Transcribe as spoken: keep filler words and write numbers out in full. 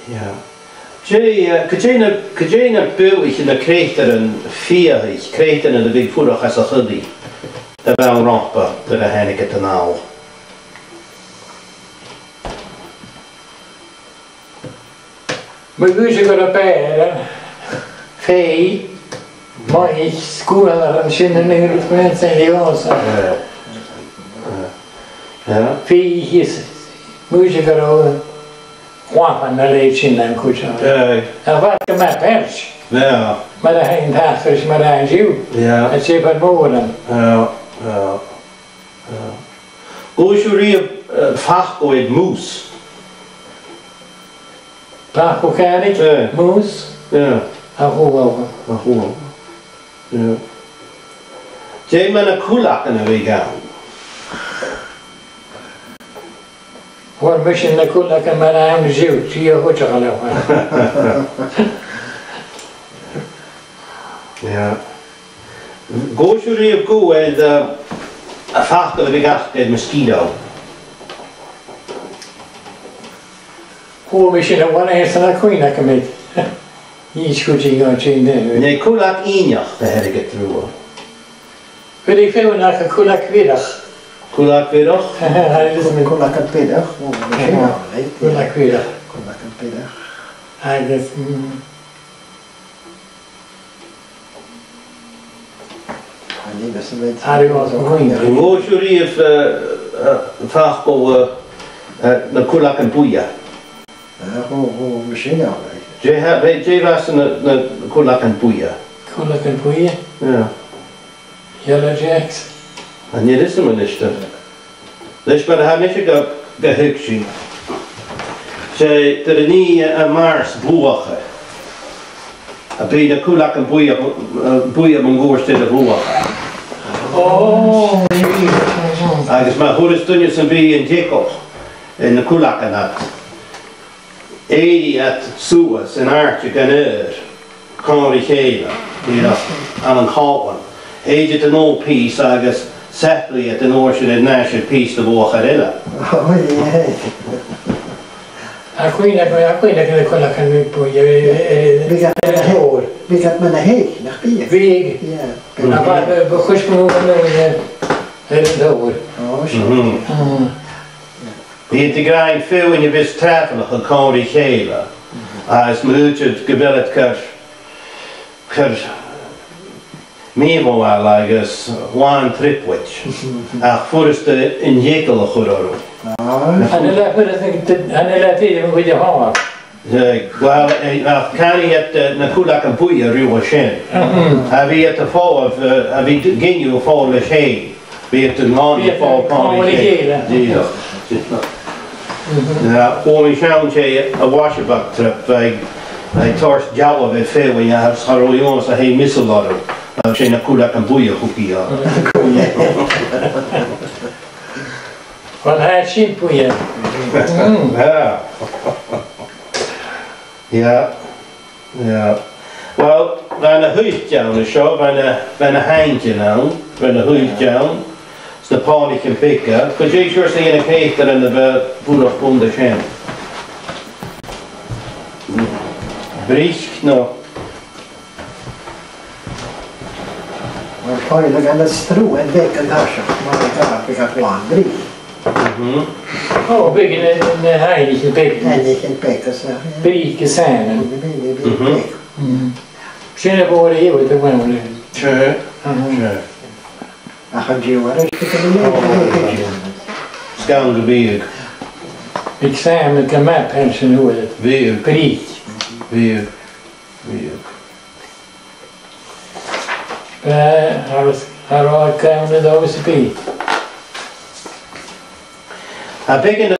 Yeah. Dè, eh, gu dè na, gu dè na buaidh na creutairean fiadhaich, creutairean a bhiodh a' fuireach anns a' choillidh, a bha romhpa nuair a thàinig iad a-nall? Mar a bhiodh sibh ag ràdh, fèidh, mòr, sgualar an sin an uair sin, sin leòsa. Yeah. Yeah. Fèidh is, mar a bhiodh sibh ag ràdh, guapan a leithid sin an cuid. Yeah. A bharrachd gu math pailt. Yeah. Mar a tha an t-acras, mar a tha an-diugh. Yeah. A' tighinn bhon mhòran. Yeah, yeah, yeah. An cuala sibh riamh, eh, facal air mùs? Facal cànain? Eh. Mùs? Eh. A chuala. A chuala. Eh. Dè mu na cuileagan a bhiodh ann? Bha mise na cuileagan mar a tha an-diugh, trì a chuideachadh leotha. Yeah. An cuala sibh riamh guth air, eh, am facal a bhiodh aca air mosquito? Chuala mise na bhalaich san a' chuimhneachadh mi. Nì sgoinneil gu dè an t-ainm. An e cuileag ìneach a th' air a' gheata riutha? Bhiodh feadhainn ag ràdh cuileag bhiorach. Cuileag bhiorach? Agus mi- Cuileagan biorach, o, sin e, right, yeah. Cuileag bhiorach. Cuileagan biorach. Agus, mm, An cuala sibh riamh, eh, eh, am facal, eh, eh, na cuileagan buidhe? Eh, o, o, sin e, right. Dè tha, dè, dè bh' anns na, na cuileagan buidhe? Cuileagan buidhe? Yeah. Yellow jacks. An e sin a-nis, eh? Leis mar a tha mise ga, ga thuigsinn, 's e, nuair a nì am mars bluachair, am bi na cuileagan buidhe, eh, buidhe mun cuairt air a' bhluachair? Oh. Agus ma thuireas duine sam bith an t-eagal air na cuileagan ud, èirich iad suas an àirde gun adhar còmhla ri chèile, you know, ann an còmhlan. Thèid iad an aon pìos agus saplaidh iad an uair sin air ais am pìos de bhluachair eile. Oh, yeah. A' chuimhneachadh, a' chuimhneachadh na cuileagan, eh, eh, eh, bhiodh iad mun a h-, bhiodh iad mun a h-eich, nach biodh? Bhiodh. Yeah. A bha, eh, bu chòir gun robh iad mun a h-eich, eh, air an t-samhradh. Oh, sure. Mhm. Mm. Bhiodh iad ag ràdh feadhainn a bhios tràbhaileachadh còmhla ri chèile, agus ma dh'fhaoidte gu bheil iad car, car mì-mhodhail agus làn trioblaid, ach furasta an t-eagal a chur orra. Ah. Chan eil e furasta, chan eil e furasta a bhith a' fàs. Eh, well, eh, ach canaidh iad, eh, na cuileagan buidhe riutha sin. Mhm. A bhith iad a' falbh, eh, a bhith ag iarraidh falbh leis fhèin. Bhiodh iad an-còmhnaidh a' falbh còmhla ri chèile. Dìreach. Mhm. Chuala mi seann tè a' Wasaback Trip, bha i, bha i a' toirt dealbh air feadhainn agus cha robh iongnadh air a bhith measail orra. Agus 's e na cuileagan buidhe a thug i orra. Well, tha sin buidhe. Mm. Yeah. Yeah. Yeah. Well, bha na h-uiltean an seo, bha na, bha na h-ainglean ann, bha na h-uiltean ann, 's na pònaichean beaga. Cò aig tha sibh a' smaoineachadh a bha a' fuireach bhon taobh sin? Bric, no? Mar pàirt de na sruthan beaga an toiseach, mar a bha, bha iad a' glanadh bric. Mhm. O, bhiodh na, na h-ainglean beaga. Ainglean beaga, so, yeah. Bric is sàmhan. Bhiodh, bhiodh, bhiodh, mhm, beag. Mhm. Sin a' mhòr-chuid a bh' ann. Sure. Aha. Sure. Ach an-diugh, air ais gu na, o, sgàth gu biadh. Bhiodh sàmhan gu math pearsanta uair. Bhiodh. Bric. Bhiodh. Bhiodh. Bha, agus, agus a' glanadh dha sa bhiadh. Tha beagan